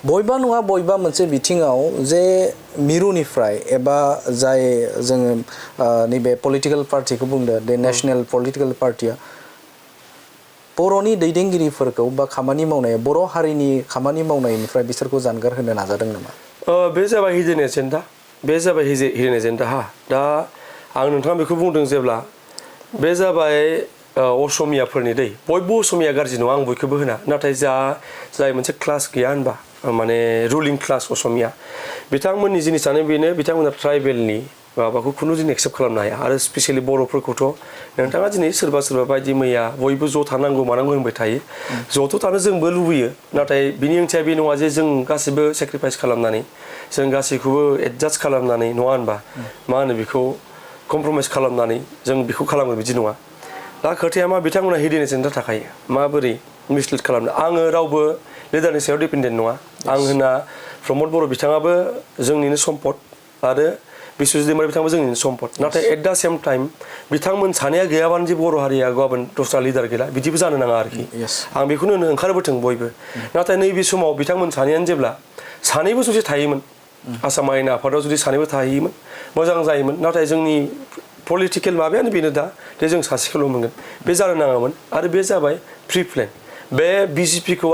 बयबा नङा बयबा मोनसे बिथिङाव जे मिरुनिफ्राय एबा जाय जोङो नैबे पलिटिकल पार्टिखौ बुंदो दे नेशनेल पलिटिकल पार्टिया बर'नि दैदेनगिरिफोरखौ बा खामानि मावनाय बर' हारिनि खामानि मावनायनिफ्राय बिसोरखौ जानगार होनो नाजादों नामा? बे जाबाय हिडेन एजेन्डा बे जाबाय हिडेन एजेन्डा दा आं नोंथाङा बेखौ बुंदों जेब्ला बे जाबाय असमियाफोरनि दै बयबो असमिया गाज्रि नङा आं बयखौबो होना नाथाय जाय मोनसे क्लास गैया होनबा माने रुलिं क्लास असमिया बिथांमोननि जिनिसानो बेनो बिथांमोना ट्राइबेलनि माबाखौ खुनु दिन एक्सेप्ट खालामनो हाया आरो स्पेसियेलि बर'फोरखौथ' नोंथाङा दिनै सोरबा बायदि मैया बयबो ज' थानांगौ मानांगौ होनबाय थायो ज'थ' थानो जोंबो लुबैयो नाथाय बिनि ओंथिया बे नङा जे जों गासैबो सेक्रिफाइस खालामनानै जों गासैखौबो एडजास्ट खालामनानै नङा होनबा मा होनो बेखौ कमप्रमाइस खालामनानै जों बेखौ खालामो बिदि नङा दा खोथाया मा बिथांमोना हिडेन एजेन्डा थाखायो माबोरै मिसलिड खालामनो आङो रावबो लिडारनि सायाव डिपेन्डेन्ट नङा आं होनना प्रमद बर' बिथाङाबो जोंनिनो सम्पद आरो बिश्वजित दैमारि बिथाङाबो जोंनिनो सम्पद नाथाय एट दा सेम टाइम बिथांमोन सानैया गैयाबानो जे बर' हारिया गाबोन दस्रा लिडार गैला बिदिबो जानो नाङा आरोखि आं बेखौनो होनो ओंखारबोथों बयबो नाथाय नैबे समाव बिथांमोन सानैयानो जेब्ला सानैबो जुदि थायोमोन आसाम आयेन आफादाव जुदि सानैबो थाहैयोमोन मोजां जायोमोन नाथाय जोंनि पलिटिकेल माबायानो बेनो दा दे जों सासेखौल' मोनगोन बे जानो नाङामोन आरो बे जाबाय प्रि प्लेन बे बिजेपिखौ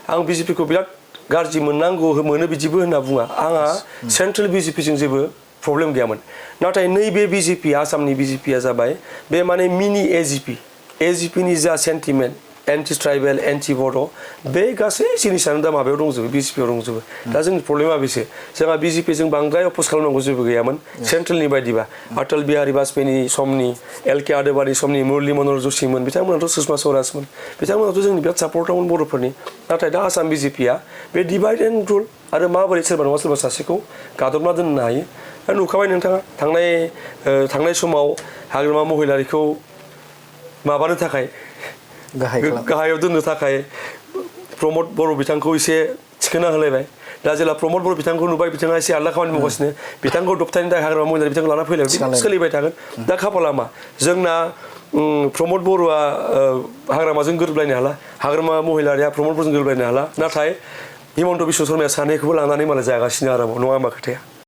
आं बिजेपिखौ बिराद गाज्रि मोननांगौ मोनो बिदिबो होनना बुङा आंहा सेन्ट्रेल बिजेपिजों जेबो प्रब्लेम गैयामोन नाथाय नैबे बिजेपि आसामनि बिजेपिया जाबाय बे माने मिनि एजिपिनि जा सेन्टिमेन्ट एन्टि ट्राइबेल एन्टि बर' बे गासै जिनिसानो दा माबायाव दंजोबो बिजेपियाव दंजोबो दा जोंनि प्रब्लेमा बेसो जोंहा बिजेपिजों बांद्राय अपस खालामनांगौ जेबो गैयामोन सेन्ट्रेलनि बायदिबा अटल बिहारि बाजपेयीनि समनि एल के आडवाणी समनि मुरली मनोहर जोशीमोन बिथांमोनाथ' सुषमा स्वराजमोन बिथांमोनाथ' जोंनि बिराद सापर्टावमोन बर'फोरनि नाथाय दा आसाम बिजेपिया बे डिभाइड एन्ड रुल आरो माबोरै सोरबा नङा सोरबा सासेखौ गादबना दोननो हायो दा नुखाबाय नोंथाङा थांनाय समाव हाग्रामा महिलारिखौ माबानो थाखाय गाहायाव दोननो थाखाय प्रमद बर' बिथांखौ एसे थिखोना होलायबाय दा जेला प्रमद बर' बिथांखौ नुबाय बिथाङा एसे आलदा खामानि मावगासिनो बिथांखौ दबथायनो थाखाय हाग्रामा महिलारि बिथांखौ लाना फैलायबाय सोलिबाय थागोन दा खाफाला मा जोंना प्रमद बर'आ हाग्रामाजों गोरोबलायनो हाला हाग्रामा महिलारिया प्रमद बर'जों गोरोबलायनो हाला नाथाय हिमन्त बिश्व शर्माया सानैखौबो लानानै मालाय जागासिनो आरामाव नङा होनबा खोथाया